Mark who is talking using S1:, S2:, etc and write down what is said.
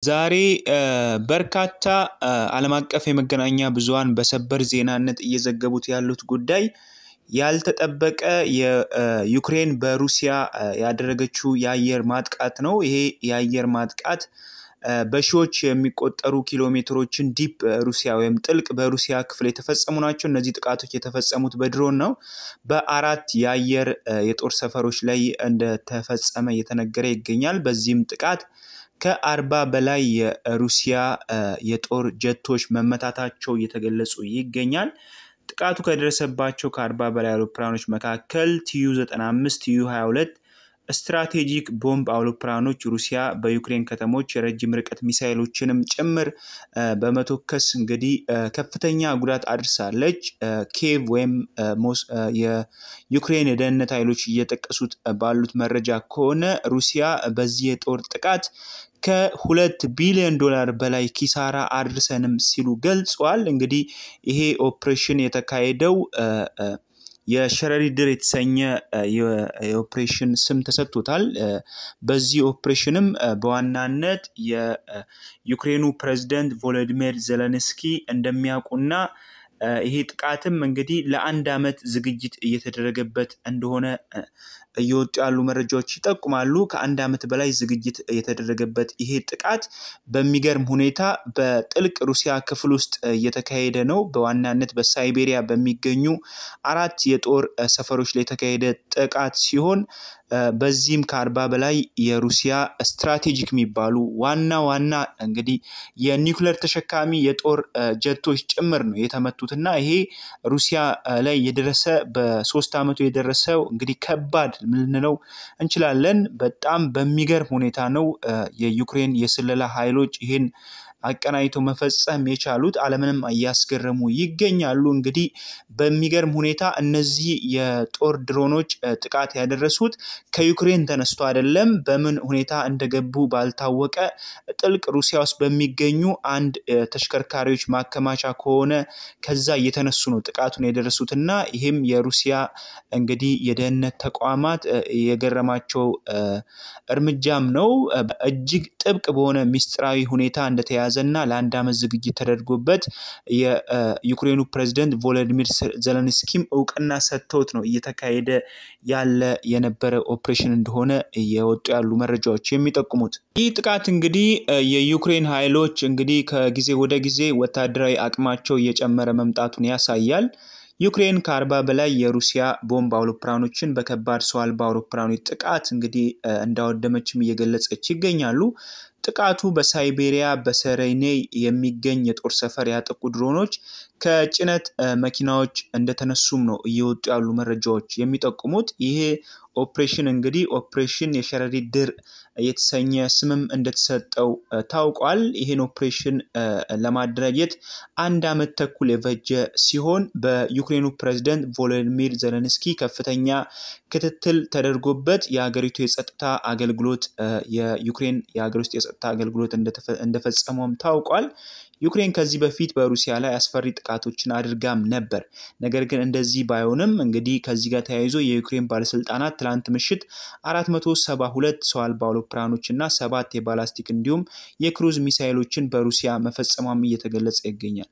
S1: ዛሬ በርካታ ዓለም አቀፍ የመገናኛ ብዙሃን በሰበር ዜናነት እየዘገቡት ያሉት ጉዳይ ያልተጠበቀ የዩክሬን በሩሲያ ያደረገችው የአየር ማጥቃት ነው። ይሄ የአየር ማጥቃት በሺዎች የሚቆጠሩ ኪሎ ሜትሮችን deep ሩሲያ ወይም ጥልቅ በሩሲያ ክፍል የተፈጸሙ ናቸው። እነዚህ ጥቃቶች የተፈጸሙት በድሮን ነው። በአራት የአየር የጦር ሰፈሮች ላይ እንደተፈጸመ እየተነገረ ይገኛል። በዚህም ጥቃት ከ40 በላይ የሩሲያ የጦር ጀቶች መመታታቸው እየተገለጹ ይገኛል። ጥቃቱ ከደረሰባቸው ከ40 በላይ አውሮፕላኖች መካከል ቲዩ 95፣ ቲዩ 22 strategic ቦምብ አውሮፕላኖች ሩሲያ በዩክሬን ከተሞች የረጅም ርቀት ሚሳይሎችንም ጭምር በመተኮስ እንግዲህ ከፍተኛ ጉዳት አድርሳለች። ኬቭ ወይም የዩክሬን የደህንነት ኃይሎች እየጠቀሱት ባሉት መረጃ ከሆነ ሩሲያ በዚህ የጦር ጥቃት ከ2 ቢሊዮን ዶላር በላይ ኪሳራ አድርሰንም ሲሉ ገልጸዋል። እንግዲህ ይሄ ኦፕሬሽን የተካሄደው የሸረሪት ድር የተሰኘ የኦፕሬሽን ስም ተሰጥቶታል። በዚህ ኦፕሬሽንም በዋናነት የዩክሬኑ ፕሬዝደንት ቮሎዲሚር ዘለንስኪ እንደሚያውቁና ይሄ ጥቃትም እንግዲህ ለአንድ ዓመት ዝግጅት እየተደረገበት እንደሆነ እየወጡ ያሉ መረጃዎች ይጠቁማሉ። ከአንድ ዓመት በላይ ዝግጅት የተደረገበት ይሄ ጥቃት በሚገርም ሁኔታ በጥልቅ ሩሲያ ክፍል ውስጥ እየተካሄደ ነው። በዋናነት በሳይቤሪያ በሚገኙ አራት የጦር ሰፈሮች ላይ የተካሄደ ጥቃት ሲሆን በዚህም ከ40 በላይ የሩሲያ strategic የሚባሉ ዋና ዋና እንግዲህ የኒውክለር ተሸካሚ የጦር ጀቶች ጭምር ነው የተመቱት እና ይሄ ሩሲያ ላይ የደረሰ በ3 ዓመቱ የደረሰው እንግዲህ ከባድ ልንለው እንችላለን። በጣም በሚገርም ሁኔታ ነው የዩክሬን የስለላ ኃይሎች ይሄን አቀናጅቶ መፈጸም የቻሉት፣ ዓለምንም እያስገረሙ ይገኛሉ። እንግዲህ በሚገርም ሁኔታ እነዚህ የጦር ድሮኖች ጥቃት ያደረሱት ከዩክሬን ተነስቶ አይደለም። በምን ሁኔታ እንደገቡ ባልታወቀ ጥልቅ ሩሲያ ውስጥ በሚገኙ አንድ ተሽከርካሪዎች ማከማቻ ከሆነ ከዛ እየተነሱ ነው ጥቃቱን የደረሱት እና ይህም የሩሲያ እንግዲህ የደህንነት ተቋማት የገረማቸው እርምጃም ነው። እጅግ ጥብቅ በሆነ ሚስጥራዊ ሁኔታ እንደተያዘ እና ለአንድ ዓመት ዝግጅት ተደርጎበት የዩክሬኑ ፕሬዝደንት ቮሎዲሚር ዘለንስኪም እውቅና ሰጥተውት ነው እየተካሄደ ያለ የነበረ ኦፕሬሽን እንደሆነ እየወጡ ያሉ መረጃዎች የሚጠቁሙት። ይህ ጥቃት እንግዲህ የዩክሬን ኃይሎች እንግዲህ ከጊዜ ወደ ጊዜ ወታደራዊ አቅማቸው እየጨመረ መምጣቱን ያሳያል። ዩክሬን ከ40 በላይ የሩሲያ ቦምብ አውሮፕላኖችን በከባድ ሰው አልባ አውሮፕላኖች ጥቃት እንግዲህ እንዳወደመችም እየገለጸች ይገኛሉ። ጥቃቱ በሳይቤሪያ በሰሬኔ የሚገኝ የጦር ሰፈር ያጠቁ ድሮኖች ከጭነት መኪናዎች እንደተነሱም ነው እየወጡ ያሉ መረጃዎች የሚጠቁሙት። ይሄ ኦፕሬሽን እንግዲህ ኦፕሬሽን የሸረሪት ድር የተሰኘ ስምም እንደተሰጠው ታውቋል። ይህን ኦፕሬሽን ለማደራጀት አንድ ዓመት ተኩል የፈጀ ሲሆን በዩክሬኑ ፕሬዝደንት ቮሎዲሚር ዘለንስኪ ከፍተኛ ክትትል ተደርጎበት የሀገሪቱ የጸጥታ አገልግሎት የዩክሬን የሀገር ውስጥ የጸጥታ አገልግሎት እንደፈጸመውም ታውቋል። ዩክሬን ከዚህ በፊት በሩሲያ ላይ አስፈሪ ጥቃቶችን አድርጋም ነበር። ነገር ግን እንደዚህ ባይሆንም እንግዲህ ከዚህ ጋር ተያይዞ የዩክሬን ባለስልጣናት ትላንት ምሽት 472 ሰው አልባ አውሮፕላኖች እና 7 የባላስቲክ እንዲሁም የክሩዝ ሚሳይሎችን በሩሲያ መፈጸሟም እየተገለጸ ይገኛል።